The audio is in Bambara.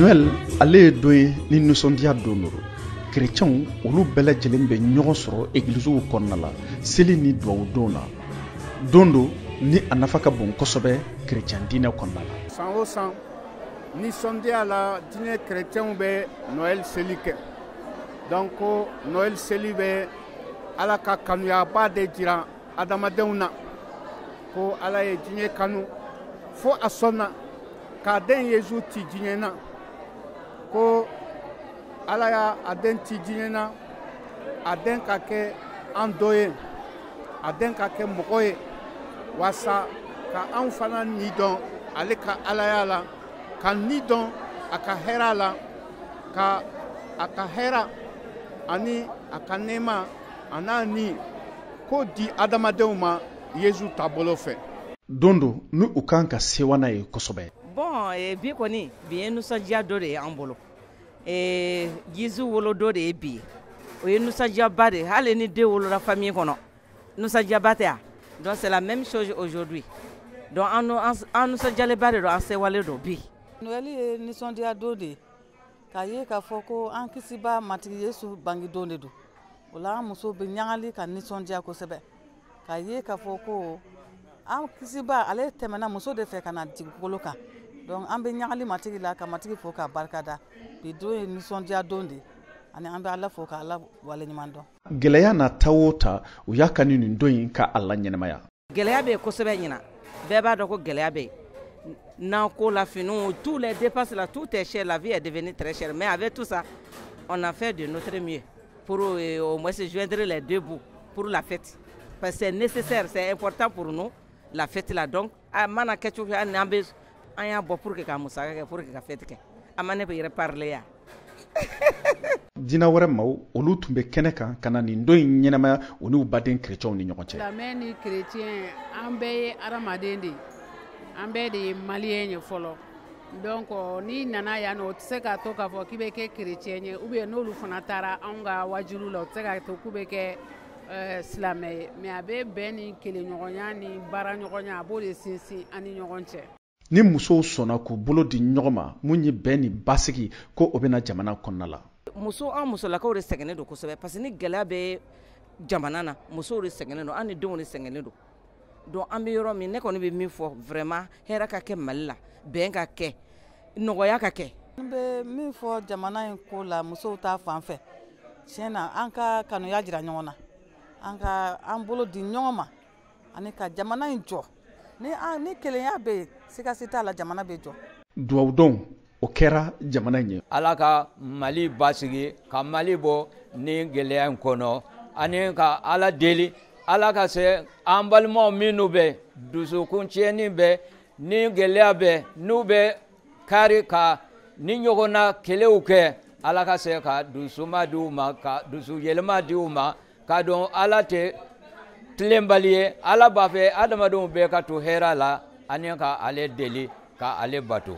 Noël ale ye don ye ni nisɔndiya don don. Kerecɛnw olu bɛɛ lajɛlen bɛ ɲɔgɔn sɔrɔ egiliziw kɔnɔna la seli ni duwawu don na. Don don ni a nafa ka bon kosɛbɛ kerecɛn diinɛ kɔnɔna la. San o san nisɔndiya la, diinɛ kerecɛnw bɛ Noël seli kɛ. Donc Noël seli bɛ Ala ka kanuyaba de jira adamadenw na, ko Ala ye diɲɛ kanu fo a sɔnna k'a den Yezu ci diɲɛ na, ko Ala y'a a den ci diɲɛ na, a den ka kɛ an dɔ ye, a den ka kɛ mɔgɔ ye, walasa ka anw fana ni dɔn ale ka Alaya la, ka ni dɔn a ka hɛrɛ la, ka a ka hɛrɛ ani a ka nɛɛma a n'a ni k'o di adamadenw ma Yezu taabolo fɛ. Don don ni u kan ka sewa n'a ye kosɛbɛ. Bon, bi kɔni, bi ye nisɔndiya dɔ de ye an bolo. Yezu wolo dɔ de ye bi ye. O ye nisɔndiyaba de ye. Hali ni den wolola famille kɔnɔ, nisɔndiyaba tɛ yan. Donc c'est la même chose aujourd'hui. Donc an nisɔndiyalenba de don, an sewalen don bi. Noël ye nisɔndiya don de ye, k'a ye k'a fɔ ko an kisiba Matigi Yesu bangedon de don. O la an musow bɛ ɲagali ka nisɔndiya kosɛbɛ, k'a ye k'a fɔ ko an kisiba ale tɛmɛna muso de fɛ ka na dugukolo kan. Donc an bɛ ɲagali Matigi la, ka Matigi fo k'a barikada. Bi don ye nisɔndiya don de ye, ani an bɛ Ala fo ka Ala waleɲuman dɔn. Gɛlɛya na ta o ta, u y'a kanu nin don in ka a la ɲɛnɛmaya. Gɛlɛya bɛ yen kosɛbɛ ɲina. Bɛɛ b'a dɔn ko gɛlɛya bɛ yen. N'an ko la finiw, tous les dépenses là, tout est cher, la vie est devenue très chère. Mais avec tout ça, on a fait de notre mieux pour au moins se joindre les deux bouts pour la fête. Parce que c'est nécessaire, c'est important pour nous, la fête là. Donc, a mana kɛ cogo hali n'an bɛ an y'a bɔ pour que ka musaka kɛ pour que ka fête kɛ. A ma ne bɛ yɛrɛ parler yan. Diinɛ wɛrɛ maaw olu tun bɛ kɛnɛ kan ka na nin don in ɲɛnamaya u n'u baden kerecɛnw ni ɲɔgɔn cɛ. Silamɛ ni kerecɛn, an bɛɛ ye adamaden de ye, an bɛɛ de ye maliyɛn ye fɔlɔ. Donc n'i nana yan nɔ, o tɛ se k'a to k'a fɔ k'i bɛ kɛ kerecɛn ye, ou bien n'olu fana taara anw ka wajulu la, o tɛ se k'a to k'u bɛ kɛ silamɛ ye. Mais a bɛ bɛn ni kelenɲɔgɔnya ni baaraɲɔgɔnya, a b'o de sinsin an ni ɲɔgɔn cɛ. Ni musow sɔnna k'u bolo di ɲɔgɔn ma, mun ye bɛn ni basigi ko o bɛna jamana kɔnɔna la. Muso, an musolakaw de sɛgɛnnen don kosɛbɛ, parce que ni gɛlɛya bɛ jamana na, musow de sɛgɛnnen don, an ni denw de sɛgɛnnen don. Donc an bɛ yɔrɔ min, ne kɔni bɛ min fɔ vraiment, hɛrɛ ka kɛ Mali la, bɛn ka kɛ, nɔgɔya ka kɛ. N bɛ min fɔ jamana in ko la, musow ta fan fɛ, tiɲɛ na, an ka kanuya jira ɲɔgɔn na, an ka an bolo di ɲɔgɔn ma ani ka jamana in jɔ. Ni an ni kelenya bɛ yen, sigasi t'a la, jamana bɛ jɔ. Duwawudon o kɛra jamana in ye. Ala ka Mali basigi, ka Mali bɔ ni gɛlɛya in kɔnɔ, ani ka Ala deli, Ala ka se an balimaw minnu bɛ dusukun tiɲɛni bɛ ni gɛlɛya bɛ n'u bɛ kari ka ni ɲɔgɔnna kɛlɛw kɛ, Ala ka se ka dusuma di u ma, ka dusu yɛlɛma di u ma, k'a dɔn Ala tɛ tilenbali ye. Ala b'a fɛ adamadenw bɛɛ ka to hɛrɛ la, ani ka ale deli ka ale bato.